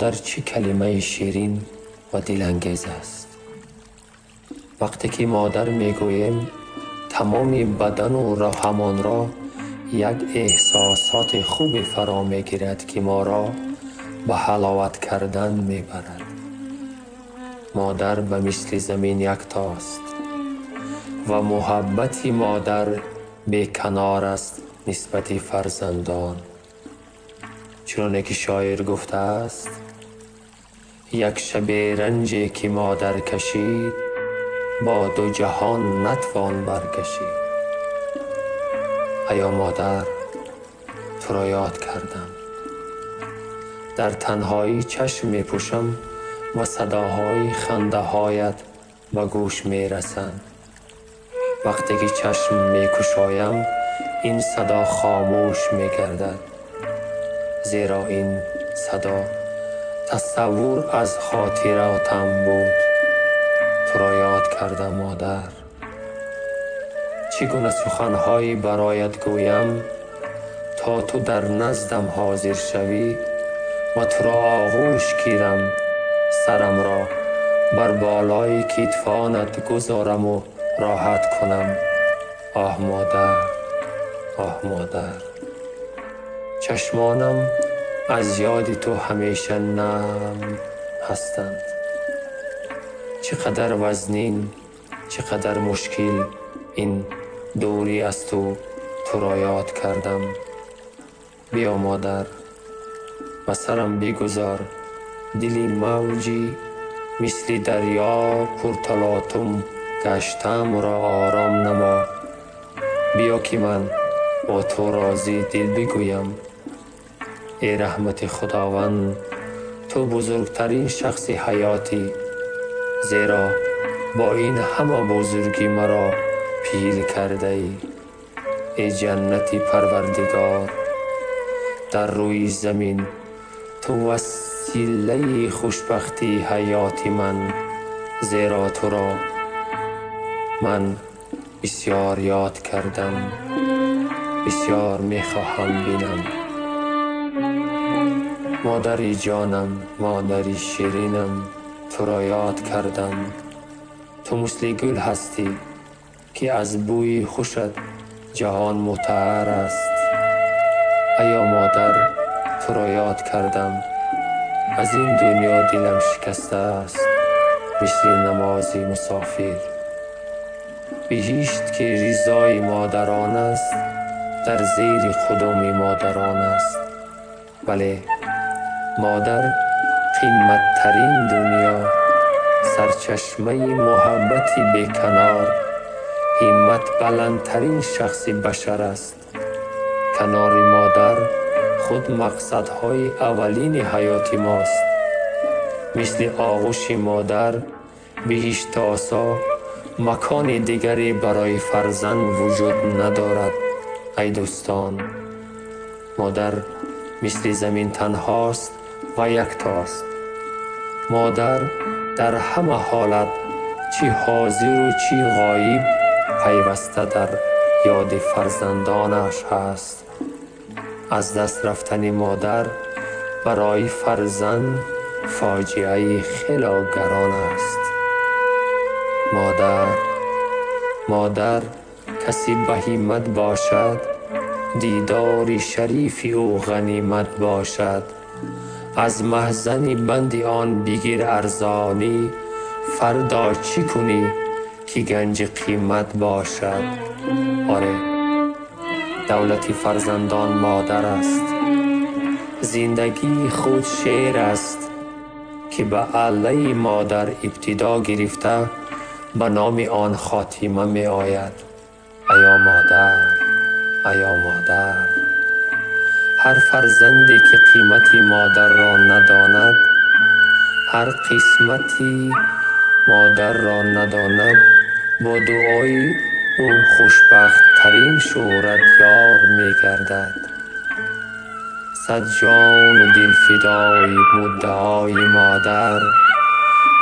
Модар чӣ калимаи ширин ва дилангез аст. Вақте ки модар мегӯем, тамоми бадану рӯҳамонро як эҳсосоти хубе фаро мегирад, ки моро ба ҳаловат кардан мебарад. Модар ба мисли замин яктост ва муҳаббати модар беканор аст нисбати фарзандон. Чуноне ки шоир гуфтааст, як шаби ранҷе ки модар кашид, бо ду ҷаҳон натвон баркашид. Ая модар, туро ёд кардам. Дар танҳоӣ чашм мепӯшам ва садоҳои хандаҳоят ба гӯш мерасанд. Вақте ки чашм мекушоям, ин садо хомӯш мегардад. Зеро ин садо тасаввур аз хотиротам буд. Туро ёд кардам, модар. Чӣ гуна суханҳое бароят гӯям, то ту дар наздам ҳозир шавӣ ва туро оғӯш гирам, сарамро бар болои китфонат гузораму роҳат кунам. Оҳ, модар, оҳ, модар. Чашмонам аз ёди ту ҳамеша нам ҳастанд. Чӣ қадар вазнин, чӣ қадар мушкил ин дурӣ аз ту, туро ёд кардам. Биё, модар, ба сарам бигузор дили мавҷи мисли дарё пурталотум гаштамро ором намо. Биё ки ман бо ту рози дил бигӯям. Эй раҳмати Худованд, ту бузургтарин шахси ҳаётӣ, зеро бо ин ҳама бузургӣ маро пил кардаӣ. Эй ҷаннати Парвардигор, дар рӯи замин ту василаи хушбахтии ҳаёти ман, зеро туро ман бисёр ёд кардам, бисёр мехоҳам бинам. Модари ҷонам, модари ширинам, туро ёд кардам. Ту мисли гул ҳастӣ, ки аз бӯи хушат ҷаҳон мутаҳар аст. Ая модар, туро ёд кардам. Аз ин дунё дилам шикаста аст, мисли намози мусофир. Биҳишт ки ризои модарон аст, дар зери қудуми модарон аст. Бале, модар қиматтарин дунё, сарчашмаи муҳаббати беканор, ҳиммат баландтарин шахси башар аст. Канори модар худ мақсадҳои аввалини ҳаёти мост. Мисли оғӯши модар биҳиштосо макони дигаре барои фарзанд вуҷуд надорад. Ай дӯстон, модар мисли замин танҳост ва яктост. Модар дар ҳама ҳолат, чӣ ҳозиру чӣ ғоиб, пайваста дар ёди фарзандонаш ҳаст. Аз даст рафтани модар барои фарзанд фоҷиаи хело гарон аст. Модар, модар каси баҳимат бошад, дидори шарифи ӯ ғанимат бошад. Аз маҳзани банди он бигир арзонӣ, фардо чӣ кунӣ ки ганҷи қимат бошад. Оре, давлати фарзандон модар аст. Зиндагии худ шеър аст, ки ба аллаи модар ибтидо гирифта ба номи он хотима меояд. Ая модар, ая модар. Ҳар фарзанде ки қимати модарро надонад, ҳар қисмати модарро надонад, бо дуои ӯ хушбахттарин шӯҳратёр мегардад. Сад ҷону дил фидои муддаои модар,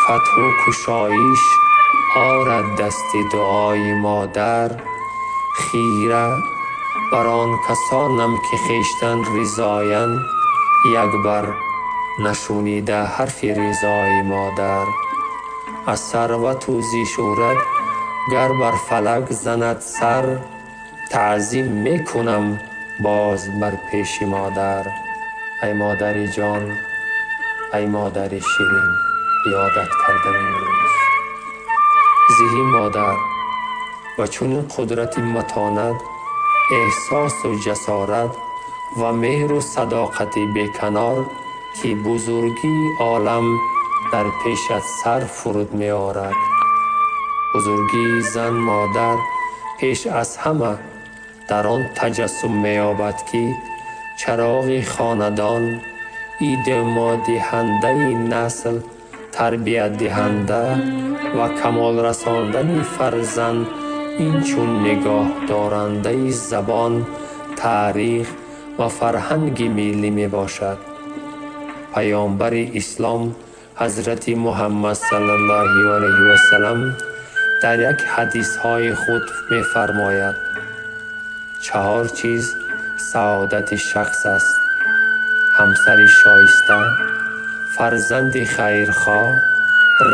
фатҳу кушоиш орад дасти дуои модар. Хира бар он касонам ки хештан ризоянд, як бар нашунида ҳарфи ризои модар. Аз сарвату зи шӯҳрат гар бар фалак занад сар, таъзим мекунам боз бар пеши модар. Ай модари ҷон, ай модари ширин, ёдат кардам имрӯз. Зиҳи модар ва чунин қудрати матонат, эҳсосу ҷасорат ва меҳру садоқати беканор, ки бузургии олам дар пешат сар фуруд меорад. Бузургии зан модар пеш аз ҳама дар он таҷассум меёбад, ки чароғи хонадон, идомадиҳандаи насл, тарбиятдиҳанда ва камол расондани фарзанд, инчун нигоҳдорандаи забон, таърих ва фарҳанги миллӣ мебошад. Паёмбари ислом ҳазрати Муҳаммад саллаллоҳу алайҳи васаллам дар як ҳадисҳои худ мефармояд: чаҳор чиз саодати шахс аст: ҳамсари шоиста, фарзанди хайрхоҳ,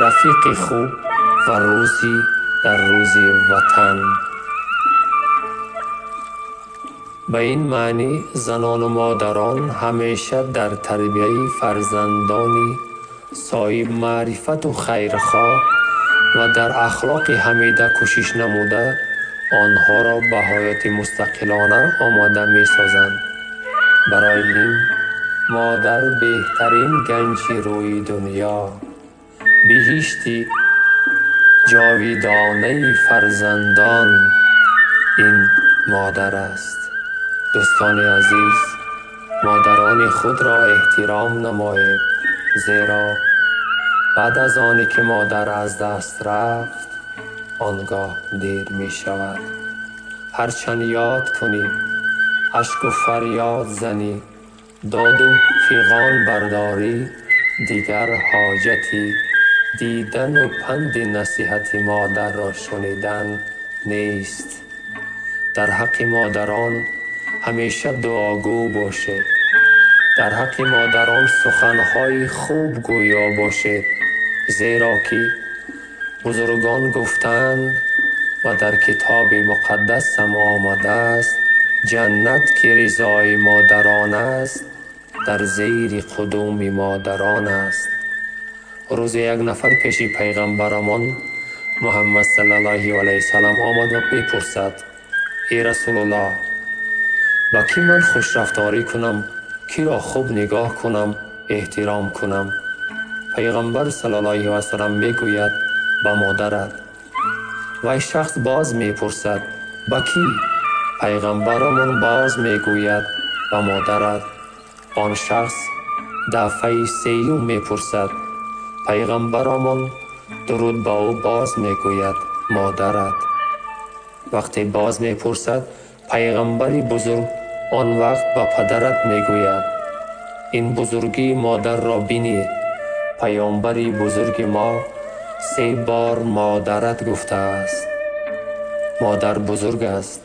рафиқи хуб ва рӯзӣ дар рӯзи ватан. Ба ин маънӣ занону модарон ҳамеша дар тарбияи фарзандони соҳибмаърифату хайрхоҳ ва дар ахлоқи ҳамида кӯшиш намуда, онҳоро ба ҳаёти мустақилона омода месозанд. Барои ин модар беҳтарин ганҷи рӯи дунё, биҳишти ҷовидонаи фарзандон ин модар аст. Дӯстони азиз, модарони худро эҳтиром намоед, зеро баъд аз оне ки модар аз даст рафт, он гоҳ дер мешавад. Ҳарчанд ёд кунӣ, ашку фарёд занӣ, доду фиғон бардорӣ, дигар ҳоҷати дидану панди насиҳати модарро шунидан нест. Дар ҳаққи модарон ҳамеша дуогӯ бошед. Дар ҳаққи модарон суханҳои хуб гӯё бошед, зеро ки бузургон гуфтанд ва дар китоби муқаддасам омадааст: ҷаннат ки ризои модарон аст, дар зери қудуми модарон аст. Рӯзе як нафар пеши пайғамбарамон Муҳаммад саллаллоҳу алайҳи васаллам омад ва бипурсад: эй Расулуллоҳ, ба кӣ ман хушрафторӣ кунам, киро хуб нигоҳ кунам, эҳтиром кунам? Пайғамбар саллаллоҳу алайҳи васаллам мегӯяд: ба модарат. Вай шахс боз мепурсад: ба кӣ? Пайғамбарамон боз мегӯяд: ба модарат. Он шахс дафъаи сеюм мепурсад. Пайғамбарамон дуруд ба ӯ боз мегӯяд: модарат. Вақте боз мепурсад, пайғамбари бузург он вақт ба падарат мегӯяд. Ин бузургии модарро бинед. Паёмбари бузурги мо се бор модарат гуфтааст. Модар бузург аст.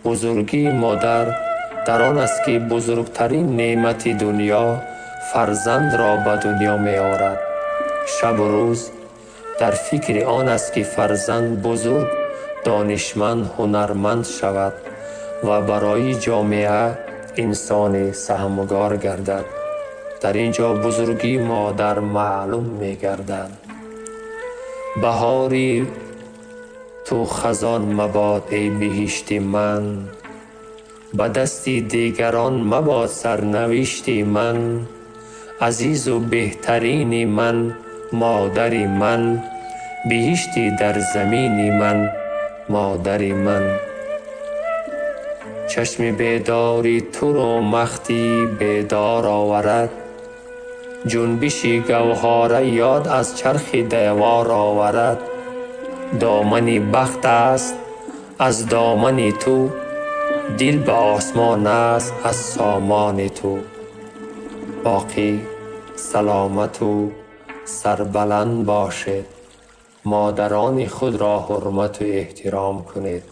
Бузургии модар дар он аст, ки бузургтарин неъмати дунё фарзандро ба дунё меорад. Шабу рӯз дар фикри он аст, ки фарзанд бузург, донишманд, ҳунарманд шавад ва барои ҷомеа инсони саҳмгор гардад. Дар ин ҷо бузургии модар маълум мегардад. Баҳори ту хазон мабод, эй биҳишти ман, ба дасти дигарон мабод сарнавишти ман. Азизу беҳтарини ман, модари ман, биҳишти дар замини ман, модари ман. Чашми бедори туро махти бедор оварад, ҷунбиши гавҳора ёд аз чархи девор оварад. Домани бахт аст аз домани ту, дил ба осмон аст аз сомони ту. Боқӣ саломату сарбаланд бошед. Модарони худро ҳурмату эҳтиром кунед.